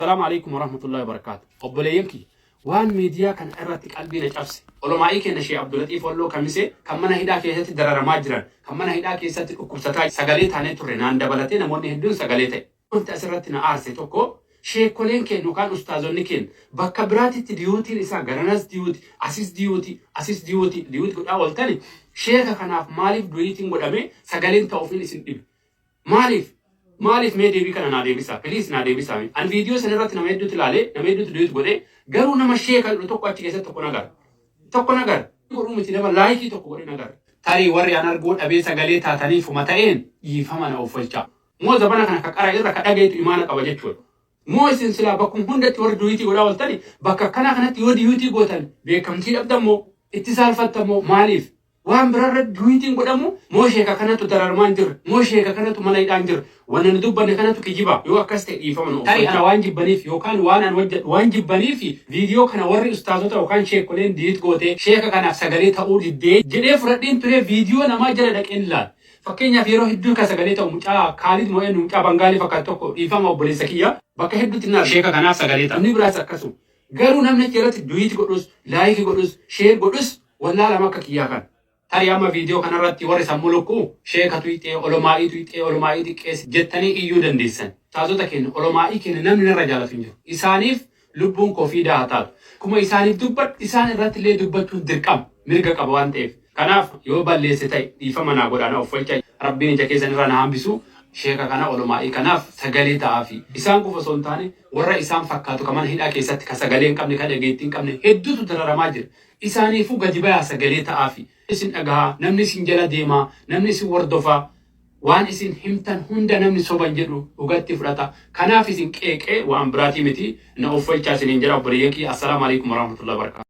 Assalaamu alaikum warahmatullahi wabarakaatu. Obboleeyyan kiyya, waan miidiyaa kana irratti qalbii na cabse, olomaa'ii keenya Sheekh Abdulaxiif Walloo Kamisee kan mana hidhaa keessatti dararamaa jiran, kan mana hidhaa keessatti dhukkubsataa sagalee taanee turre naan dabalatee namoonni hedduun sagalee ta'e. Wanti asirratti na aarse tokko, sheekkoleen keenya yookaan ustaazonni keenya bakka biraatitti diyuutiin isaa garanas diyuuti, asis diyuuti, asis diyuuti, diyuuti godhaa ooltani, sheeka kanaaf maaliif duyuutiin godhamee sagaleen ta'uufiin isin dhibe? Maaliif? Maaliif? Mee deebii kana naa deebisaa. Please, naa deebisaa. Ani viidiyoo sana irratti nama hedduutu ilaalee, nama hedduutu duet godhee, garuu nama sheeka jedhu tokko achi keessatti tokko nagara. Tokko nagara. Godhuu miti, nama like tokko godhee nagara. Tarii warri an arguu dhabee sagalee taataniifuma ta'een dhiifama na offolchaa. Moo zabana kana ka qara irra ka dhageetu imaana qaba jechuudha. Moo isin silaa bakkum hundatti warri duitii godhaa ooltani, bakka akkanaa kanatti yoo diyuutii gootan beekamtii dhabdan moo itti saalfattan moo maaliif? Waan biraarra duwiitiin godhamu moo sheeka kanatu dararmaa hin jirre, moo sheeka kanatu mana hidhaa hin jirre, wanna nu dubbanne kanatu kijiba? Yoo akkas ta'e dhiifama nu. Tarii ana waan jibbaniif yookaan waan an hojjedhu waan jibbaniif viidiyoo kana warri ustaazota yookaan sheekoleen diit gootee sheeka kanaaf sagalee ta'uu diddee jedhee fudhadheen ture. Viidiyoo namaa jala dhaqeen ilaala. Fakkeenyaaf, yeroo hedduu kan sagalee ta'u mucaa Kaalid Mo'een, mucaa Bangaalii fakkaatu tokko, dhiifama obboleessa kiyya, bakka hedduutti na sheeka kanaaf sagalee ta'a. Namni biraas akkasuma. Garuu namni achi irratti duet godhus, like godhus, share godhus wallaalama akka kiyyaa kana. Tarii amma viidiyoo kanarratti warri sammuu lukkuu sheeka tuyxee, olomaa'ii tuyxee, olomaa'ii xiqqeessi jettanii iyyuu dandeessan. Ustaazota keenya, olomaa'ii keenya namni narra jaalatu hin jiru. Isaaniif lubbuun koo fiidaa haa taatu. Akkuma isaaniif dubbadhu, isaan irratti illee dubbachuun dirqama. Mirga qaba waan ta'eef. Kanaaf yoo balleesse ta'e dhiifama naa godhaa, na offolcha. Rabbiin ija keessan irraa na hambisu. Sheeka kana, olomaa'ii kanaaf sagalee ta'aafi. Isaan qofa osoo hin taane, warra isaan fakkaatu ka mana hidhaa keessatti ka sagalee hin qabne, ka dhageettii hin qabne hedduutu dararamaa jira. Isaaniifuu gadi bayaa sagalee ta'aafi. Isin dhagahaa, namni isin jala deemaa, namni isin hordofaa, waan isin himtan hunda namni soban jedhu dhugatti fudhata. Kanaaf isin qeeqee waan biraatii miti, na offolchaa isiniin jedha obboleeyyan kiyya. Assalaamu alaikum warahmatullahi wabarakatuh.